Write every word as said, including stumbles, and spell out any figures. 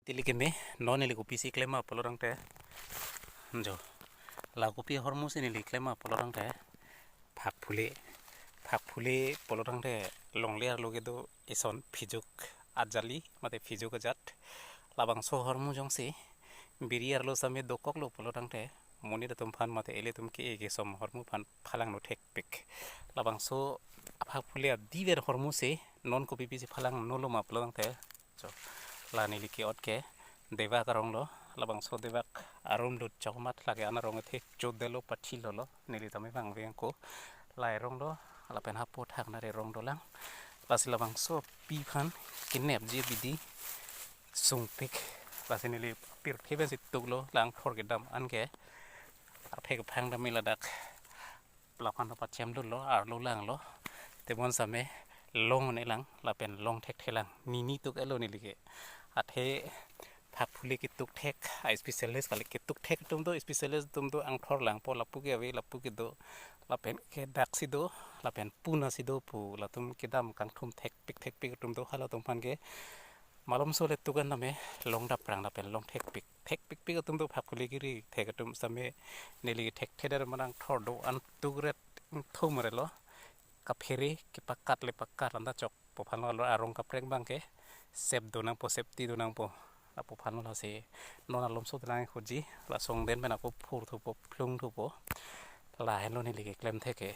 Tili keme, non neli kopisi klem ma pulo tangte. Jo. La kopi ahormu si neli klem ma pulo tangte. Phakphule. Phakphule pulo tangte longle arlo kedo ison phijuk ajali, mate phijuk ajat. Labangso ahormu jongsi biri arlo same dokoklo pulo tangte, monit atum aphan mate ilitum ke-e kesom ahormu aphan phalangno thekpik. Labangso aphakphule adiver ahormu si non kopipisi phalangnolo ma pulo tangte. Jo, la neli ke-ot ke Debak arong lo, labangso Debak arum dut chokmat lake an arong athe chodelo pathilolo, neli tame bang veng ko. La erong lo, lapen hapu thak nare rong dolang. Lasi labangso api aphan kenepji abidi sungpik. Lasi neli pirthe pensi tuklo, la angthor kedam anke. Aphek aphang dam ladak. Laphan pachemdunlo, arlo langlo. Tebon same long ne lang, lapen long thekthelang. Nini tuk elo neli ke. Athe phakphule ketuk thek, a specialist kali, ketuk thek atum do, specialist atum do, angthor langpo, lapu ke ave, lapu kedo. Lapen ke daksi do, lapen puna si do pu, latum kedam kangthum thekpik thekpik atum do, halatum aphan ke malomso le tuk an tame long daprang lapen long thekpik. Thekpikpik atum do, phakphule kiri thek atum same, neli thekthedet ma nangthor do-an tukret thumrelo. Kaphere kepakat le pakat landa chokpo aphanlo, arong kaprek bang ke sep do nangpo, safety do nangpo. Lapu aphanlo lasi non alomso telang khoji, la songden pen ako phur thupo, phlung thupo. Lahenlo neli keklem thek ke.